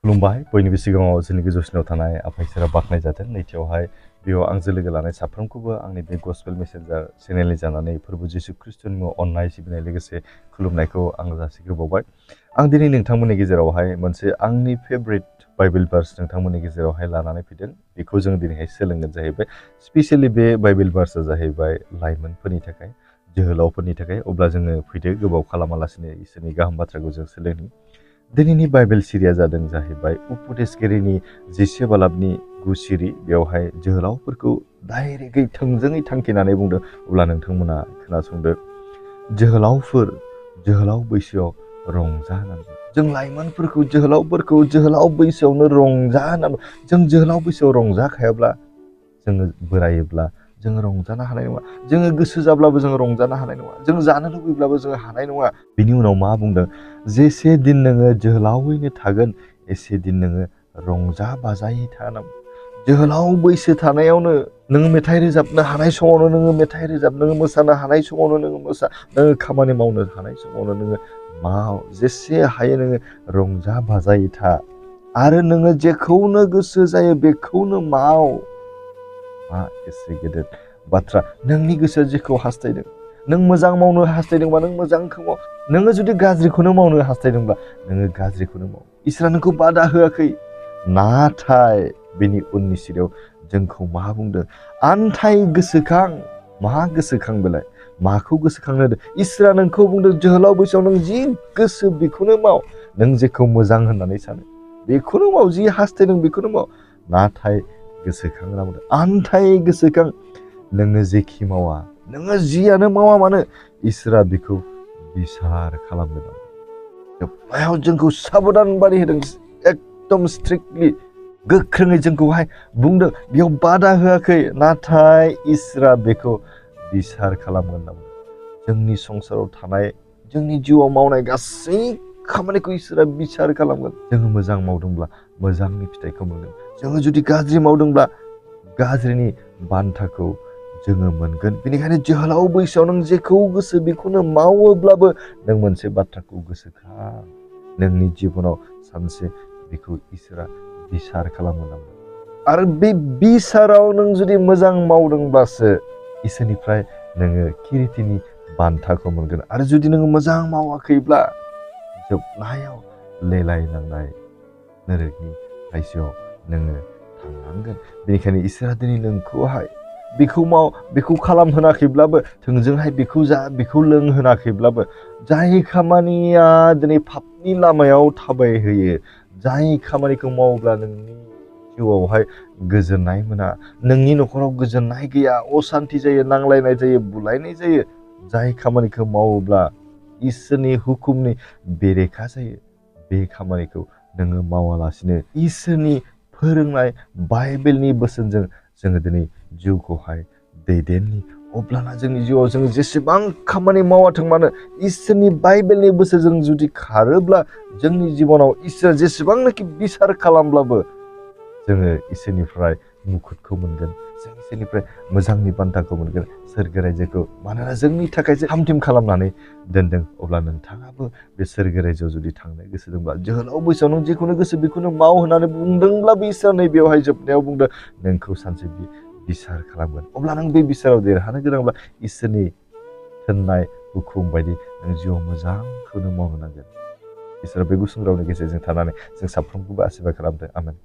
खुलुमबाय बयनिबो सिगाङाव जोंनि गोजौसिनाव थानाय आफा इसोरा बाख्नाय जाथों। नैथियावहाय बेयाव आंजों लोगो लानाय साफ्रोमखौबो आंनि बे गस्पेल मेसेन्जार चेनेलनि जानानै फोरबो जिसु ख्रिस्ट'नि मुङाव अननाय सिबिनाय लोगोसे खुलुमनायखौ आं जासिग्रोबावबाय। आं दिनै नोंथांमोननि गेजेरावहाय मोनसे आंनि फेभरेट बाइबेल भार्स नोंथांमोननि गेजेरावहाय लानानै फैदों। बेखौ जों दिनैहाय सोलोंगोन जाहैबाय। स्पेसियेलि बे बाइबेल भार्सआ जाहैबाय लाइमोनफोरनि थाखाय, जोहोलावफोरनि थाखाय। अब्ला जोङो फैदो गोबाव खालामालासिनो इसोरनि गाहाम बाथ्राखौ जों सोलोंनि। दिनैनि बाइबेल सिरिया जादों जाहैबाय उपदेशगिरिनि 11 बालाबनि 9 सिरि। बेवहाय जोहोलावफोरखौ डाइरेक्टयै थोंजोङै थांखिनानै बुंदों। अब्ला नोंथांमोना खोनासंदो। जोहोलाव बैसोआव रंजानांगौ। जों लाइमोनफोरखौ जोहोलाव बैसोआवनो रंजानांगौ। जों जोहोलाव बैसोआव रंजाखायाब्ला जोङो बोरायोब्ला जोङो रंजानो हानाय नङा। जोङो गोसो जाब्लाबो जोङो रंजानो हानाय नङा। जों जानो लुबैब्लाबो जोङो हानाय नङा। बिनि उनाव मा बुंदों? जेसे दिन नोङो जोहोलावैनो थागोन एसे दिन नोङो रंजा बाजायै थानांगौ। जोहोलाव बैसो थानायावनो नोङो मेथाइ रोजाबनो हानाय समावनो नोङो मेथाइ रोजाब, नोङो मोसानो हानाय समावनो नोङो मोसा, नोङो खामानि मावनो हानाय समावनो नोङो माव। जेसे हायो नोङो रंजा बाजायै था आरो नोङो जेखौनो गोसो जायो बेखौनो माव। मा एसे गेदेर बाथ्रा। नोंनि गोसोआ जेखौ हास्थायदों, नों मोजां मावनो हास्थायदोंबा नों मोजांखौ माव। नोङो जुदि गाज्रिखौनो मावनो हास्थायदोंब्ला नोङो गाज्रिखौनो माव। इसोरा नोंखौ बादा होआखै। नाथाय बेनि उननि सिरियाव जोंखौ मा बुंदों? आन्थाय गोसोखां। मा गोसोखां बेलाय? माखौ गोसोखांनो होदों? इसोरा नोंखौ बुंदों जोहोलाव बैसोआव नों जि गोसो बेखौनो माव। नों जेखौ मोजां होननानै सानो बेखौनो माव, जि हास्थायदों बेखौनो माव। नाथाय गोसोखां होनना बुंदों। आन्थाय गोसोखां। नोङो जेखि मावा, नोङो जियानो मावा मानो, इसोरा बेखौ बिसार खालामगोन। जोबनायाव जोंखौ साबधानबारि होदों। एकदम स्ट्रिक्टलि गोख्रोङै जोंखौहाय बुंदों। बेयाव बादा होआखै। नाथाय इसोरा बेखौ बिसार खालामगोन होनना बुंदों। जोंनि संसाराव थानाय, जोंनि जिउआव मावनाय गासै खामानिखौ इसोरा बिसार खालामगोन। जोङो मोजां मावदोंब्ला मोजांनि फिथाइखौ मोनगोन। जोङो जुदि गाज्रि मावदोंब्ला गाज्रिनि बान्थाखौ जोङो मोनगोन। बेनिखायनो जोहोलाव बैसोआव नों जेखौ गोसो बेखौनो मावोब्लाबो नों मोनसे बाथ्राखौ गोसोखां। नोंनि जिबनाव सानसे बेखौ इसोरा बिसार खालामगोन। आरो बे बिसाराव नों जुदि मोजां मावदोंब्लासो इसोरनिफ्राय नोङो किरिटिनि बान्थाखौ मोनगोन। आरो जुदि नोङो मोजां मावाखैब्ला जोबनायाव लेलाय नांनाय नोरकनि रायजोआव नोङो थांनांगोन। बेनिखायनो इसोरा दिनै नोंखौहाय बेखौ माव, बेखौ खालामहोनाखैब्लाबो, थोंजोंहाय बेखौ जा, बेखौ लोंहोनाखैब्लाबो, जाय खामानिया दिनै पापनि लामायाव थाबायहोयो, जाय खामानिखौ मावोब्ला नोंनि जिउआवहाय गोजोननाय मोना, नोंनि न'खराव गोजोननाय गैया, असान्ति जायो, नांलायनाय जायो, बुलायनाय जायो, जाय खामानिखौ मावोब्ला इसोरनि हुकुमनि बेरेखा जायो, बे खामानिखौ नोङो मावालासिनो इसोरनि फोरोंनाय बाइबेलनि बोसोनजों जोङो दिनै जिउखौहाय दैदेननि। अब्लाना जोंनि जिउआव जोङो जेसेबां खामानि मावाथों मानो इसोरनि बाइबेलनि बोसोनजों जुदि खारोब्ला जोंनि जिबनाव इसोर जेसेबांनाखि बिसार खालामब्लाबो जोङो इसोरनिफ्राय मुकुटखौ मोनगोन। जों इसोरनिफ्राय मोजांनि बान्थाखौ मोनगोन, सोरगो रायजोखौ। मानोना जोंनि थाखायसो हामथिम खालामनानै दोनदों। अब्ला नोंथाङाबो बे सोरगो रायजोआव जुदि थांनो गोसो दंब्ला जोहोलाव बैसोआव नों जेखौनो गोसो बेखौनो माव होननानै बुंदोंब्लाबो इसोरा नैबेयावहाय जोबनायाव बुंदों नोंखौ सानसे बिसार खालामगोन। अब्ला नों बे बिसाराव देरहानो गोनांब्ला इसोरनि थोननाय हुकुम बायदि नों जिउआव मोजांखौनो मावनो नांगोन। इसोरा बे गुसुं रावनि गेजेरजों थानानै जों साफ्रोमखौबो आशीर्बाद खालामदों। आमेन।